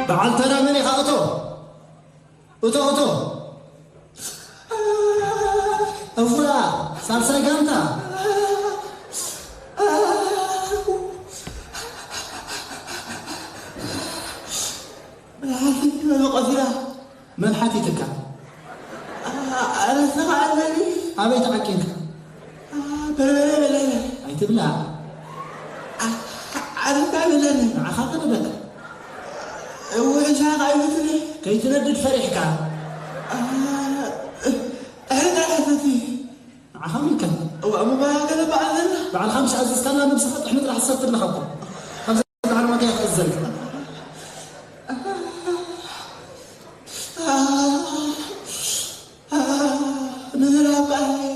በዓል ተራ መን ኢኻ? እቶ፣ እቶ፣ እቶ። እዋ፣ ሳልሳይ ጋንታ። መን ሓቲትካ? ኣረስኻ ኣለኒ። ኣበይ ተዓቂንካ? በርበረ በለኒ። ኣይትብላዕ። ኣረስኻ በለኒ። ንዓኻ ከነደካ። ውሕሻ ቃይሉትኒ። ከይትነድድ ፈሪሕካ። ኣሕርዳ ሕተቲ። ንዓኻ ምልከት። እዋ፣ እሞ በዓል ገለ በዓል ዘላ። ባዕልኻ ምስ ኣዘዝካላ ነብስኻ ጥሕኒ ጥራሕ ትሰቲ ኣለኻ እኮ። ካብዚ ባሕሪ ማታ ይኽእዘልካ። ንዝራብ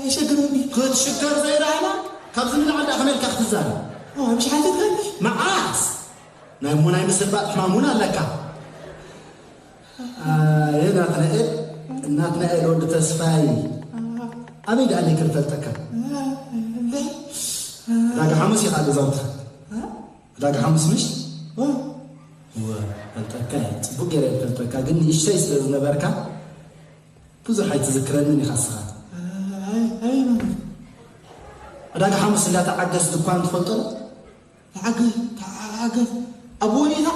የሸግረኒ። ክትሽገር ዘይረኣና፣ ካብዚ ንላዕሊ ደኣ ከመይ ኢልካ ክትዛረብ? እዋ፣ ምሽ ሓቲትካኒ። መዓስ? ናይ እሞ ናይ ምስልባጥ ሕማም እውን ኣለካ። ኣየ ናትናኤል፣ ናትናኤል ወዲ ተስፋይ፣ ኣበይ ደኣ ኣለይ ክፈልጠካ? ዕዳጋ ሓሙስ ኢኻ ገዛውትኻ። ዕዳጋ ሓሙስ ምሽ? እወ፣ ፈልጠካ እየ፣ ጽቡቅ ገይረ እየ ፈልጠካ፣ ግን ንእሽተይ ስለ ዝነበርካ ብዙሕ ኣይትዝክረንን ኢኻ እስኻ። ኣይ፣ ኣይ፣ ዕዳጋ ሓሙስ እንዳ ተዓገስ ድኳን ትፈልጦ ዶ? ተዓገስ፣ ተዓገስ፣ ኣብ ወሊታ?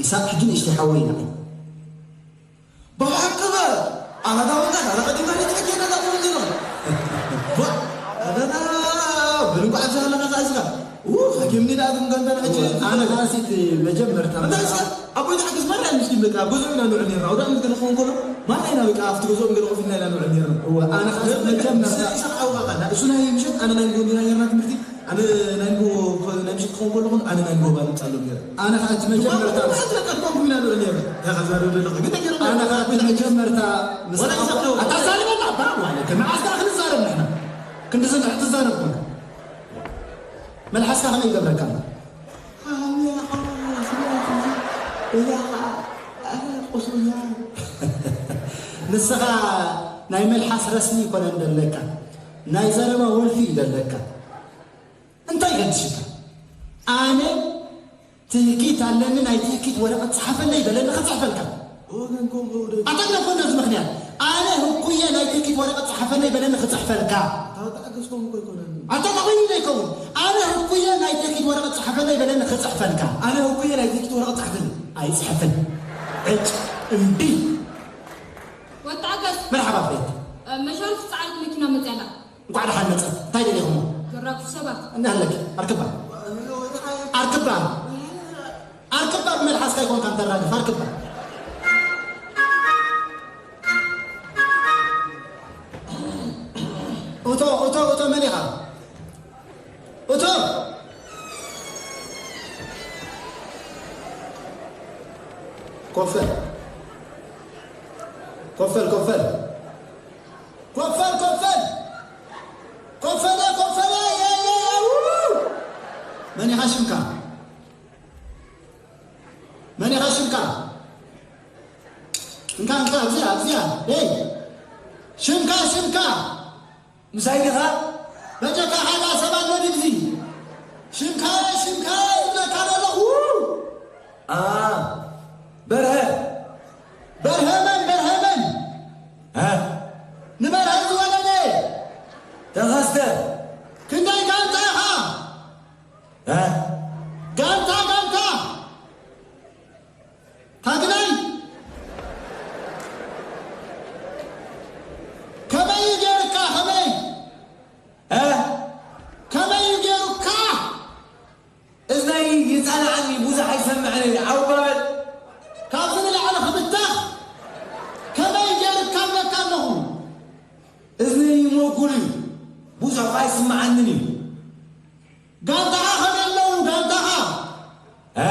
ኢሳቅ ሕጂ ንእሽተይ ሓወይ ንዓይ። ብሓቂ በ፣ ኣመታ ወጣት፣ ኣረ ቀዲምና ንትሕት የናታ ትብል ዘሎ። ዋ፣ ኣመታ፣ ብልንቋዕ ብዛሃለኻ ከኣ እስኻ። ው፣ ሃኪምኒ ደኣ ትምገንተን ሕጂ። ኣነ ከኣ ሲት መጀመርታ እንታይ እስኻ? ኣቦይ ተሓግዝ ማርያም ምስኪን በቃ፣ ኣብ ገዝኦም ኢና ንውዕል ነርና። ወዳ ምስ ገለ ክኸውን ከሎ፣ ማታ ኢና በቃ፣ ኣብቲ ገዝኦም ገለ ኮፍ ኢልና ኢና ንውዕል ነርና። እወ፣ ኣነ ከኣ መጀመርታ ኢሳቅ ዓውኻ፣ እሱ ናይ ምሸት፣ ኣነ ናይ ንጎ ኢና ነርና ትምህርቲ። ኣነ ናይ ንጎ፣ ናይ ምሸት ክኸውን ከለኹን፣ ኣነ ናይ ንጎ ባል እምጻሎም ነይረ። ኣነ ከኣ እቲ መጀመርታ ምስ ኣነ ከኣ እቲ መጀመርታ ምስ ወላ ይሳቅ ዓውኻ። ኣታ ዛልበና እባ ማለት፣ መዓስ ደኣ ክንዛረብ ንሕና? ክንዲ ዝንሕ ትዛረብ ኮንካ። መልሓስካ ከመይ ይገብረካ ኣሎ? ንስኻ ናይ መልሓስ ረስኒ ይኮነን ደለካ፣ ናይ ዘረባ ወልፊ እዩ ደለካ። እንታይ ገድሽካ? ኣነ ትህኪት ኣለኒ፣ ናይ ትህኪት ወረቐት ጽሓፈለይ በለኒ ክጽሕፈልካ። ኣታ እኮ ነዚ ምኽንያት፣ ኣነ ህኩየ ናይ ትህኪት ወረቐት ጽሓፈለይ በለኒ ክጽሕፈልካ። ኣታ ተዓገስኩም እኮ ኣይኮነን። ኣታ ተኾይኑ ዘይከውን። ኣነ ህኩየ ናይ ትህኪት ወረቐት ጽሓፈለይ በለኒ ክጽሕፈልካ። ኣነ ህኩየ ናይ ትህኪት ወረቐት ጽሓፈለይ። ኣይጽሕፍን። ዕጭ፣ እምቢ። ወተዓገስ። መርሓባ ቤት። መሻርፍ ጻዕርት መኪና መጽያ ኣላ። እንኳዕ ደሓን መጸት። እንታይ ደሊኹሞ? ዘራግፉ ሰባት። እናሃለኪ፣ ኣርክባ። ኣርክባ። ኣርክባ ብመልሓስካ ኣይኮንካን ተራግፍ፣ ኣርክባ። እቶ፣ እቶ፣ እቶ መን ኢኻ? እቶ! ኮፈል። ኮፈል፣ ኮፈል። ኮፈል፣ ኮፈል። ኮፈለ፣ ኮፈለ፣ የ፣ የ፣ የ፣ ው! መን ኢኻ ሽምካ? መን ኢኻ ሽምካ? እንካ፣ እንካ፣ ኣብዚኣ፣ ኣብዚኣ። ደይ! ሽምካ፣ ሽምካ! ምሳይ ዲኻ? በጀካ ካልኣ ሰብ ኣሎ ድግዚ? ሽምካየ፣ ሽምካየ ይብለካ ዘለኹ። ኣ፣ በርሀ። በርሀ መን? በርሀ መን? እ? ንበርሀ ዝወለደ። ተኸስተ። ክንደይ ጋንታ ኢኻ? እ? ጋንታ፣ ጋንታ። ታግላይ። ከመይ እዩ ገይርካ? ከመይ? እ? ከመይ እዩ ገይሩካ? እዝነይ ይጸልዓኒ፣ ብዙሕ ኣይሰምዕን እየ። ዓው በል። ካብዚ ንላዕሊ ክብተኽ ከመይ ገይርካ እብለካ ኣለኹ። እዝነይ ይሞጉል እዩ፣ ብዙሕ ከኣ ኣይስምዓንን እዩ። ጋንታኻ ከመይ ኣለዉ? ጋንታኻ? እ?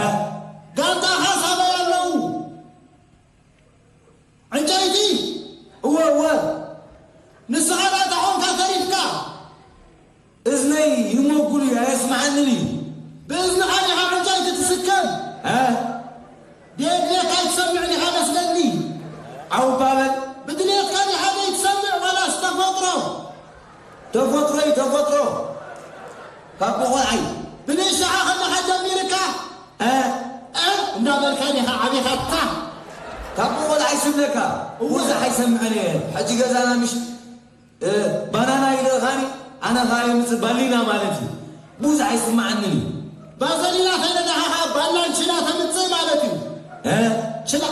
ጋንታኻ ሳበይ ኣለዉ? ዕንጨይቲ? እወ፣ እወ። ንስኻ ደኣ እንታይ ኾንካ ተሪፍካ? እዝነይ ይሞጉል እዩ፣ ኣየስምዓንን እዩ። ብእዝንኻ ዲኻ ዕንጨይቲ ትስከም? እ? ድሌትካ ኣይትሰምዕን ኢኻ መስለኒ። ዓው እባ በል። ብድሌትካ ዲኻ ዘይትሰምዕ ዋላስ ተፈጥሮ? ተፈጥሮ እዩ፣ ተፈጥሮ። ካብ ቆልዓይ። ዲኻ ዓቢኻታ? ካብ ቆልዓ ይስምለካ። ብዙሕ ኣይሰምዕን እየ። ሕጂ ገዛና ምሽ ባናና ይደእኻኒ፣ ኣነ ኸዓ የምፅእ ባሊና ማለት እዩ። ብዙሕ ኣይስማዓንን እዩ። ባዘሊና ከይደ ደሓኻ ባላን ችላ ተምፅእ ማለት እዩ። ችላ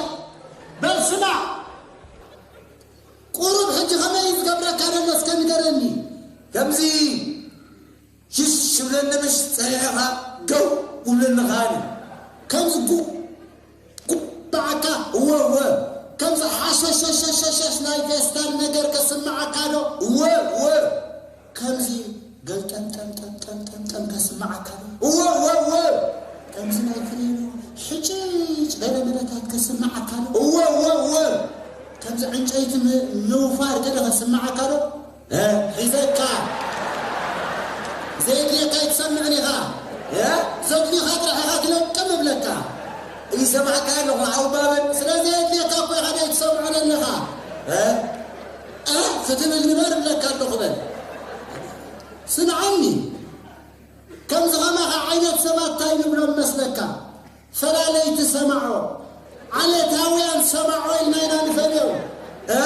በል ስማዕ። ቁሩብ ሕጂ ከመይ እዩ ዝገብረካ ዘሎ እስከ ንገረኒ። ከምዚ ሽሽ እብለኒ ምሽ ፀኒሕኻ ገው ውብለኒ ኸዓኒ። ከምዚ ጉ ጉባዕካ እወ እወ ከምዚ ሓሸሸሸሸሸሽ ናይ ፌስታል ነገር ከስምዓካ ዶ? እወ እወ ከምዚ ገልጠምጠምጠምጠምጠምጠም ከስምዓካ ዶ? እወ እወ እወ ከምዚ ናይ ፍሬኖ ሕጭጭ ገለመለታት ከስምዓካ ዶ? እወ እወ እወ ከምዚ ዕንጨይቲ ም- ምውፋር ገለ ከስምዓካ ዶ? ሒዘካ ዘየድልየካ ኣይትሰምዕን ኢኻ። ዘድልዩኻ ጥራሕ ኢኻ ትለቅም እብለካ። ይሰማዕካ ኣለኹ ሓው ባበል። ስለ ዘየድልየካ እኮ ኢኻ ዘይትሰምዖ ዘለኻ። እ? ክትብል ንበር እብለካ ኣለኹ በል። ስምዓኒ፣ ከምዚ ኸማኻ ዓይነት ሰባት እንታይ ንብሎም መስለካ? ፈላለይቲ ሰማዖ፣ ዓሌታውያን ሰማዖ ኢልና ኢና ንፈልዮም። እ?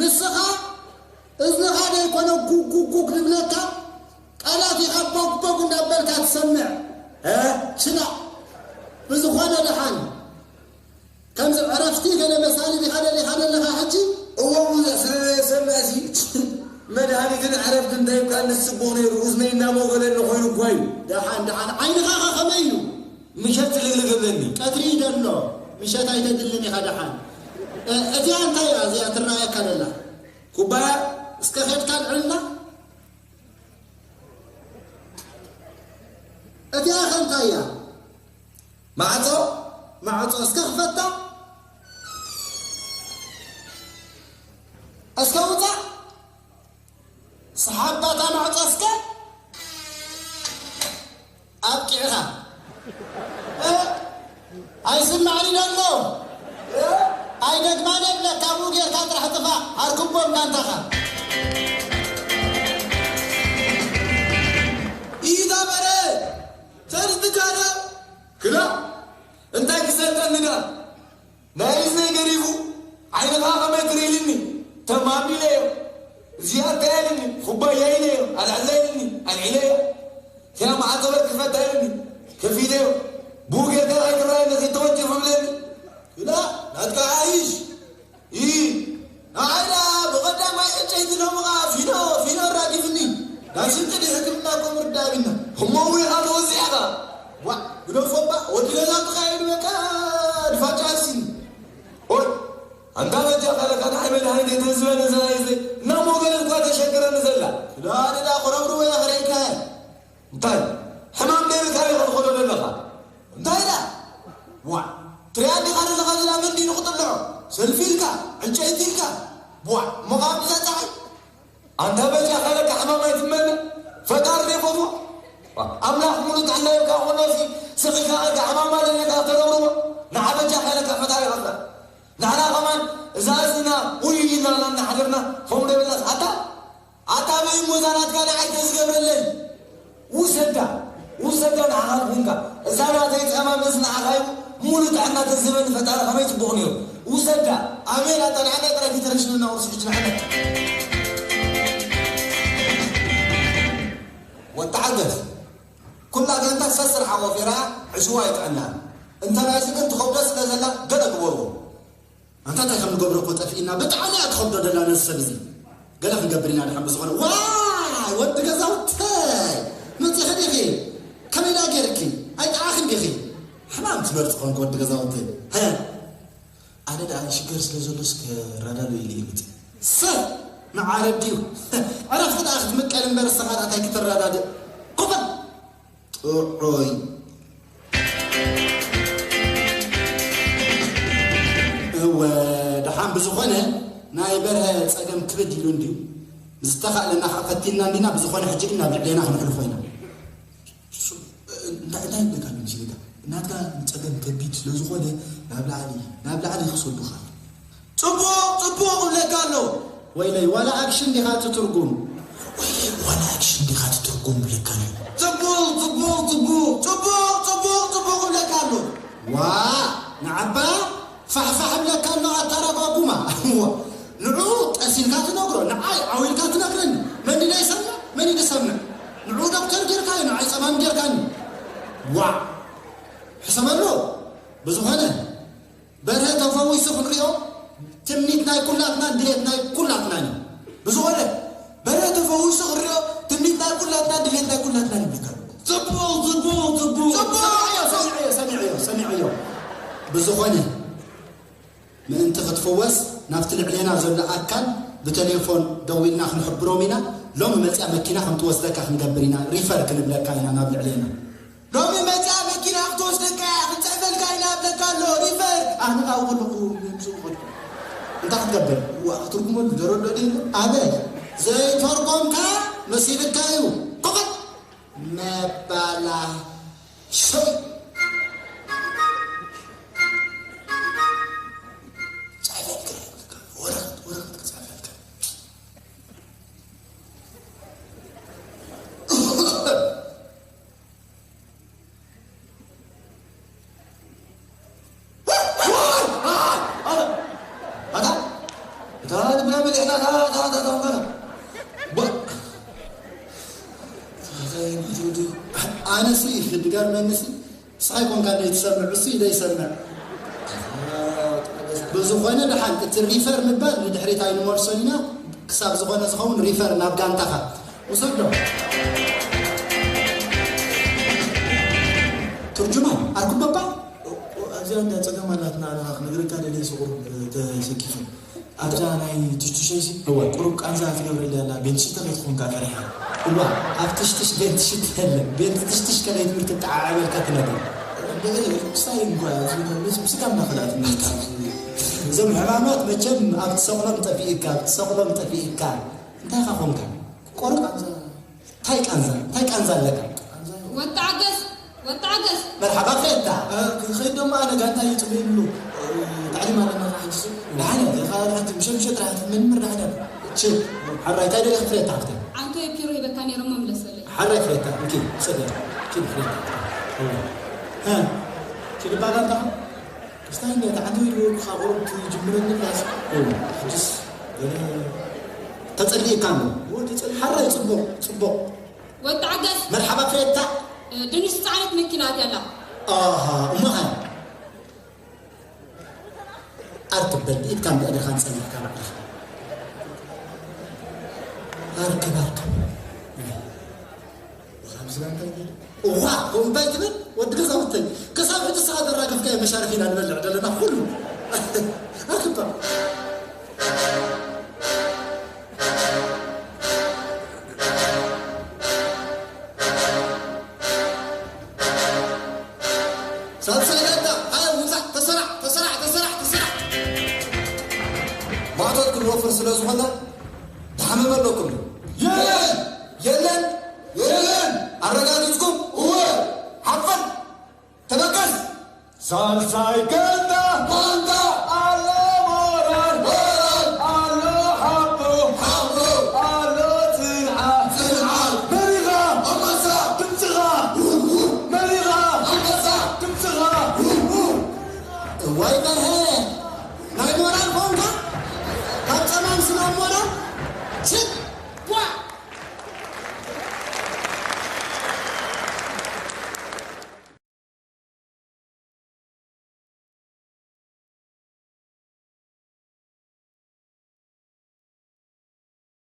ንስኻ እዝንኻ ደይኮነ ጉጉጉግ ንብለካ ቃላት ኢኻ ቦግቦግ እንዳበልካ ትሰምዕ። እ? ችላ ብዝኾነ ደሓን ከምዚ ዕረፍቲ ገለ መሳሊ ዲኻ ደሊኻ ዘለኻ ሕጂ? እወ ብዙሕ ስለ ዘየሰምዕ ሲ መድሃኒትን ዕረፍቲ እንታይ እኳ ንስቡቕ ነይሩ እዝነይ እናሞገለኒ ኮይኑ እኳ እዩ። ደሓን ደሓን ዓይንኻ ኸ ከመይ እዩ? ምሸት ትልግልግ እብለኒ። ቀትሪ ደሎ ምሸት ኣይተድልን ኢኻ ደሓን። እ- እቲኣ እንታይ እያ እዚኣ ትረኣየካ ደላ? ኩባያ እስከ ኸድካ ልዕልና። እቲኣ ኸ እንታይ እያ? ማዕጾ ማዕጾ እስከ ክፈታ እስከ ውጻእ ሰሓባታ ማዕጾ እስከ ኣብቂዕኻ እ? ኣይስማዕኒ ደሎ ኣይደግማን የብለካ ብኡ ጌርካ ጥራሕ ጥፋእ ኣርክቦም ጋንታኻ ኢዛ በረ ተርትካለ ክላ እንታይ ክሰልጠኒ ዳ ናይ እዝነይ ገሪፉ ዓይንኻ ከመይ ትርኢ ኢልኒ ተማሚለዮ እዚኣ እንታይ ኢልኒ ኩባያ ኢለዮ ኣልዕላ ኢልኒ ኣልዒለዮ እቲኣ መዓጸ በር ክፈታ ኢልኒ ከፊተዮ ብኡ ጌርካ ከይትረኣየኒ ከይተወንጭፍ እብለኒ ክላ ናትካ ዓይሽ ይ ንዓይ ደኣ ብቐዳማይ ዕንጨይቲ ሎሚ ኸኣ ፊኖ ፊኖ ኣራጊፍኒ ናብ ስንቅዲ ሕክምና እኮ ምርዳእ ቢና እሞ እውን ኢኻ ተወዚዕኻ ዋእ ግደፎ እባ ወዲ ገዛ ክኸይድ በቃ ድፋጫ ኣልሲኒ ኦይ ኣንታ በጃ ካለካ ንዓይ መድሃኒት ኣይትህዝበኒ ዘላ እየ እና ሞገለ እኳ ተሸግረኒ ዘላ ክዳን እዳ ቁረብርቦ እያ ክርእየካ እየ እንታይ ሕማም ነይርካ ዲኻ ትኸዶ ዘለኻ እንታይ ኢላ ዋዕ ትሪኣ ዲኻ ዘለኻ ዝላ መን ድዩ ንኽጥልዖ ሰልፊ ኢልካ ዕንጨይቲ ኢልካ ዋዕ እሞ ካብ ብዛ ፀሓይ ኣንታ በጃ ካለካ ሕማም ኣይትመነ ፈጣሪ ዘይፈትዎ ኣምላኽ ሙሉ ጥዕና ይብካ ኮኖሲ ስኺካ ኸጋ ሕማም ኣለኒ ኢልካ ተረብርቦ ንዓ በጃ ካለካ ፈጣሪ ይኸፍላ ንሕና ኸማን እዛ እዝና ውይ ኢልና እናሓደርና ከምኡ ደብላስ ኣታ ኣታ በይ እሞ እዛ ናትካ ንዓይ ተዝገብረለይ ውሰዳ ውሰዳ ንዓኻ ንኹንካ እዛ ናተይ ጸማም እዚ ንዓኻ እዩ ሙሉ ጥዕና ተዝህበኒ ፈጣሪ ከመይ ጽቡቕ ነይሩ ውሰዳ ኣሜን ኣታ ንዓና ጥራይ ተተረሽንና ወርሲ ሕጂ ንዓና ወተዓገስ ኩላ ጋንታ ሰስር ሓቆፊራ ዕሽዋ ይጥዕና እንተ ናይዚ ግን ትኸብዶ ስለ ዘላ ገለ ግበርዎ ኣንታ እንታይ ከም ንገብሮ እኮ ጠፊእና ብጣዕሚ እያ ትኸብዶ ደላ ነዚ ሰብ እዚ ገለ ክንገብር ኢና ድሓን ብዝኾነ ዋይ ወዲ ገዛውተይ መፂኺ ዲኺ ከመይ ደኣ ገይርኪ ኣይጠዓኽን ዲኺ ሕማም ትመርፂ ኾንክ ወዲ ገዛውተይ ሀ ኣነ ደኣ ሽገር ስለ ዘሎ እስከ ራዳዶ ኢለ ይምፅ ሰብ መዓረብ ድዩ ዕረፍቲ ደኣ ክትምቀል እምበር እስኻ ደኣ እንታይ ክትረዳድእ ኮፈል ጥዑይ እወ ደሓን ብዝኾነ ናይ በርሀ ፀገም ክብድ ኢሉ እንድዩ ምስ ተኻእለና ከዓ ፈቲንና እንዲና ብዝኾነ ሕጂ ግን ናብ ልዕሌና ክነሕልፎ ኢና እንታይ እንታይ ይብለካ ኣሎ መሲልካ ናትካ ፀገም ከቢድ ስለ ዝኾነ ናብ ላዕሊ ናብ ላዕሊ ክሰዱኻ ፅቡቕ ፅቡቕ እብለካ ኣሎ ወይለይ ዋላ ኣክሽን ዲኻ እቲ ትርጉም ወይለይ ዋላ ኣክሽን ዲኻ እቲ ትርጉም እብለካ ኣሎ ፅቡቕ ፅቡቕ ፅቡቕ ፅቡቕ ፅቡቕ ፅቡቕ እብለካ ኣሎ ዋ ፋሕፋሕ እብለካ ኣሎ ኣታ ረጓጉማ። ንዑ ቀስ ኢልካ ትነግሮ፣ ንዓይ ዓው ኢልካ ትነግረኒ። መን ኢለ ይሰምዕ? መን ኢለ ይሰምዕ? ንዑ ዶክተር ጌርካዮ፣ ንዓይ ጸማም ጌርካኒ። ዋዕ! ሕሰበሉ። ብዝኾነ፣ በርሀ ተፈዊሱ ክንሪኦ ትምኒት ናይ ኩላትናን ድሌት ናይ ኩላትናን እዩ። ብዝኾነ፣ በርሀ ተፈዊሱ ክንሪኦ ትምኒት ናይ ኩላትናን ድሌት ናይ ኩላትናን እዩ። ጽቡቕ፣ ጽቡቕ፣ ጽቡቕ። ጽቡቕ! ሰሚዐዮ፣ ሰሚዐዮ፣ ሰሚዐዮ፣ ሰሚዐዮ። ብዝኾነ፣ ምእንቲ ክትፍወስ ናብቲ ልዕሌና ዘሎ ኣካል ብቴሌፎን ደዊልና ክንሕብሮም ኢና። ሎሚ መጽያ መኪና ከም ትወስደካ ክንገብር ኢና። ሪፈር ክንብለካ ኢና ናብ ልዕሌና። ሎሚ መጽያ መኪና ክትወስደካ እያ፣ ክንጽሕፈልካ ኢና እብለካ ኣሎ። ሪፈር። ኣነ ካብኡ ከለኹ ምስኡ ክኸድኩ። እንታይ ክትገብር? ዋ፣ ክትርጉመሉ ደረዶ ድዩ? ኣበይ? ዘይተርጎምካ መሲልካ እዩ። ክኸድ። መባላሸው። ጻሕፈልካ፣ ወረቐት፣ ወረቐት ክጻሕፈልካ። ኣታ፣ እታ ልብና መሊእና፣ እታ፣ እታ፣ እታ፣ እታ፣ እታ፣ ባ-፣ ኣነሲ፣ ድጋር መንሲ፣ ንስኻ ኣይኮንካ ደይ ትሰምዕ፣ እሱ እዩ ደይ ይሰምዕ። ብዝኾነ ደሓን፣ እቲ ሪፈር ምባል ንድሕሪት ኣይንመልሶን ኢና። ክሳብ ዝኾነ ዝኸውን ሪፈር ናብ ጋንታኻ ውሰዶ። ትርጅማን ኣርኩበባ። ኣብዚኣ እንዳ ጸገም ኣላትና፣ ኣነ ክነግረካ ደልየ፣ ቁሩብ ተሰኪፈ። ኣብዛ ናይ ትሽትሸይሲ እወ። ቁሩብ ቃንዛ ትገብረለይ ኣላ፣ ቤንትሽተ ከይትኾንካ ፈሪሐ። እዋ፣ ኣብ ትሽትሽ ቤንትሽተ የለን። ቤንት ትሽትሽ ከመይ ትብል ትጠዓዓበልካ ትነግር። እንደገና ስታይል እንኳ፣ ምስ፣ ምስ ጋምና ከዳትነት ኣብዚ እዞም ሕማማት መቸም ኣብ ትሰቕሎም ጠፊእካ፣ ኣብ ትሰቕሎም ጠፊእካ። እንታይ ኢኻ ኾንካ? ቆርጣ። እንታይ ቃንዛ? እንታይ ቃንዛ ኣለካ? ወተዓገስ፣ ወተዓገስ። መርሓባ ፍሬታ። እ፣ ክኸይድ ደሞ ኣነ ጋንታ እዩ ጽበይ ብሉ። እ፣ ታዕሊም ኣለና ካብ ሕጂ ሱ። ደሓን እያ። እዚኣ ካብ ሕጂ ምሸት ምሸት ጥራሕ ትሕመኒ እምበር ደሓን እያ። ችል። ሓራይ፣ እንታይ ደሊኺ ፍሬታ ሓፍተይ? ዓንቶ ፒሮ ሂበካ ነይረ እሞ ምለሰለይ። ሓራይ ፍሬታ፣ እንኪ፣ ጽበይ። ችል ፍሬታ። እ፣ ችል እባ ጋንታ። ክስታይ እንደ ተዓንቶ ኢሉ ካብ ቁሩብ ትጅምረኒ ላስ። እ፣ ሕጅስ ገለ ተጸሊእካ ኣሎ። እዎ፣ ተጸሊእ። ሓራይ ጽቡቕ፣ ጽቡቕ። ወተዓገስ። መርሓባ ፍሬታ። እ፣ ድንሽ ዝጸዓነት መኪና ኣትያ ኣላ። ኣሃ፣ እሞ ኸ? ኣርክብ በል፣ ብኢድካን ብእግርኻን ጸኒሕካ ባዕልኻ። ኣርክብ፣ ኣርክብ። ወኻም ዝናንታይ እዋ፣ ከምኡ እንታይ ትብል? ወዲ ገዛውተይ፣ ክሳብ ሕጂ ንስኻ ዘራገፍካዮ መሻርፍ ኢና ንበልዕ ዘለና ኩሉ። ኣክባ። ሳልሳይ ጋንታ፣ ሃየ ውጻእ፣ ተሰራዕ፣ ተሰራዕ፣ ተሰራዕ፣ ተሰራዕ። ማእቶት ክንወፍር ስለ ዝኾና፣ ድሓመመ ኣለኩም። የለን! የለን! የለን! ኣረጋጊጽኩም? እወ! ሓፍን! ተበገስ! ሳልሳይ ጋንታ! ጋንታ! ኣሎ ሞራል! ሞራል! ኣሎ ሓቦ! ሓቦ! ኣሎ ጽንዓት! ጽንዓት! መሪኻ! ኣንበሳ! ድምጽኻ! መሪኻ! ኣንበሳ! ድምጽኻ! እዋይ በርሀ!